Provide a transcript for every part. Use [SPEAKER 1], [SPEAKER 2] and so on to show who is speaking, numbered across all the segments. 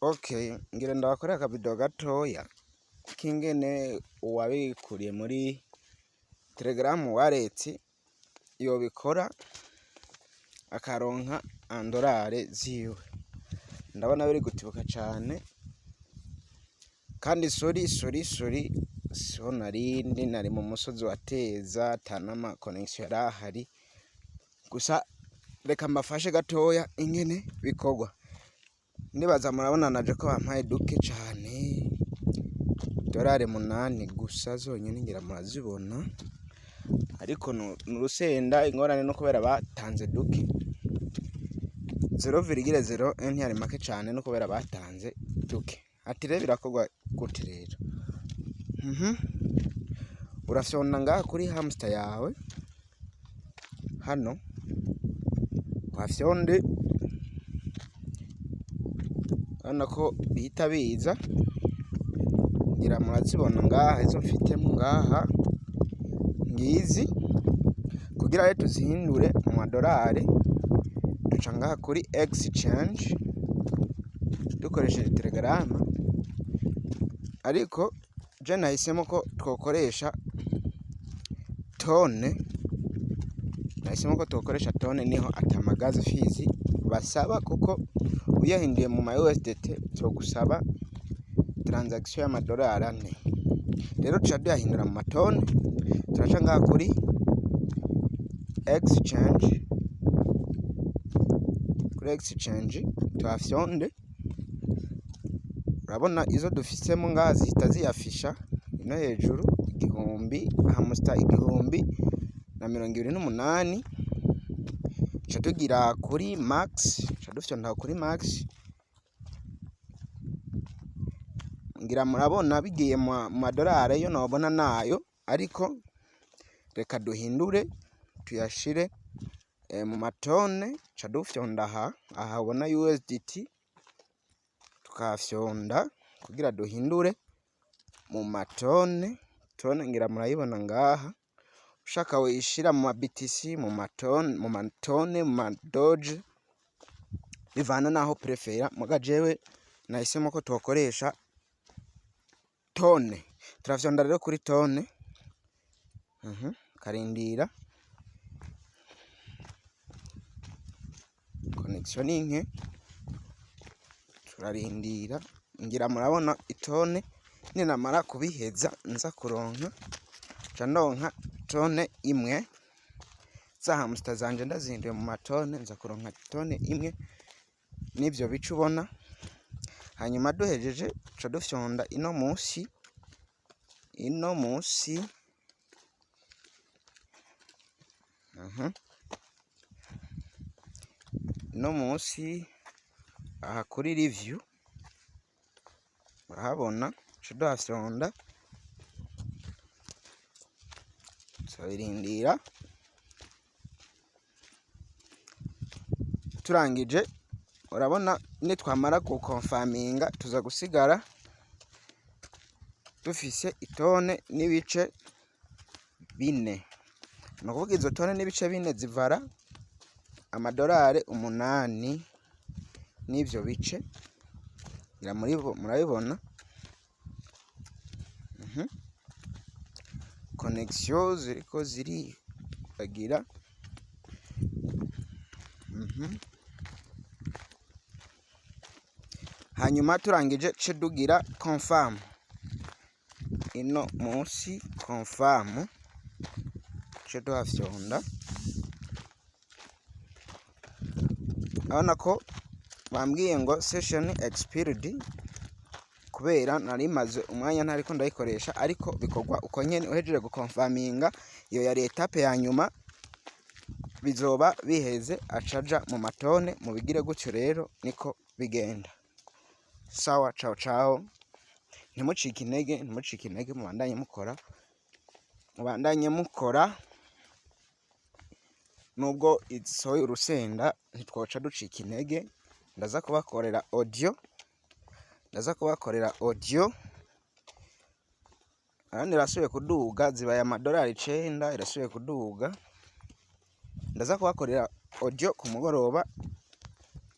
[SPEAKER 1] Okay, ngira ndabakorera akavideo gatoya k'ingene uwabikuriye muri Telegram wallet yobikora akaronka andorare ziwe. Ndabona biri gutibuka cane kandi sorry, sorry, sorry, siho narindi, nari mu musozi wa Teza, ata n'ama connection yari ahari. Gusa reka mbafashe gatoya ingene bikorwa. Ndibaza murabona naje ko bampaye duke cane, dorari 8 gusa zonyene, ngira murazibona, ariko ni urusenda. Ingorane no kubera batanze duke, 0,01 ntiyari make cane, no kubera batanze duke. Ati rero birakorwa gute rero? Urafyonda ngaha kuri hamster yawe hano, uhafyonde, urabona ko bihita biza. Ngira murazibona ngaha izo mfitemo ngaha ngizi. Kugira rero tuzihindure mu madorari, duca ngaha kuri exchange dukoresheje Telegram, ariko je nahisemo ko twokoresha TON. Nahisemo ko twokoresha TON, niho ata ma gas fees basaba, kuko uyahinduye mu ma USDT vyogusaba transaction y'amadorari 4. Rero tuca duyahindura mu ma TON, turaca ngaha kuri exchange, kuri exchange tuhafyonde. Urabona izo dufisemo ngaha zihita ziyafisha ino hejuru, 1000 hamster 1028. Tuca tugira kuri max, tuca dufyonda kuri max. Ngira murabona bigiye mu madorari yo nobona nayo, ariko reka duhindure tuyashire mu ma TON. Ca dufyonda aha, aha ubona USDT, tukahafyonda kugira duhindure mu ma TON. TON ngira murayibona ngaha. Ushaka woyishira mu ma BTC, mu ma TON, mu ma TON, mu ma Doge, bivana naho prefera. Muga jewe nahisemo ko twokoresha TON. Turafyonda rero kuri TON, karindira, connection ni nke, turarindira. Ngira murabona i TON, ninamara kubiheza nza kuronka, nca ndonka TON imwe. Za hamster zanje ndazihinduye mu ma TON, nza kuronka TON imwe n'ivyo bice ubona. Hanyuma duhejeje duca dufyonda ino musi, ino musi, ino musi aha kuri review murahabona, duca duhafyonda, turabirindira. Turangije, urabona nitwamara gukonfaminga tuza gusigara dufise i TON n'ibice 4. Ni ukuvuga izo TON n'ibice 4 zivara amadorari 8 n'ivyo bice. Ngira murabibona. Connection ziriko ziribagira. Hanyuma turangije ce dugira confirm ino musi, confirm ce duhafyonda. Urabona ko bambwiye ngo session expired, kubera nari maze umwanya ntariko ndayikoresha, ariko bikorwa uko nyene. Uhejeje gukonfaminga, iyo yari étape ya nyuma, bizoba biheze, acaja mu ma TON. Mubigire gutyo rero, niko bigenda. Sawa, ciao ciao. Ntimucike intege, ntimucike intege, mubandanye mukora, mubandanye mukora. Nubwo isohoye urusenda ntitwoca ducika intege. Ndaza kubakorera audio, ndaza kubakorera audio. Ahandi irasubiye kuduga, zibaye amadolari 9, irasubiye kuduga. Ndaza kubakorera audio ku mugoroba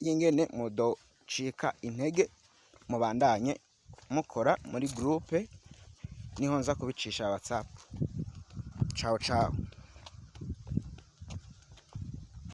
[SPEAKER 1] y'ingene mudo. Mudacika intege, mubandanye mukora muri groupe, niho nza kubicisha WhatsApp. Ciao ciao.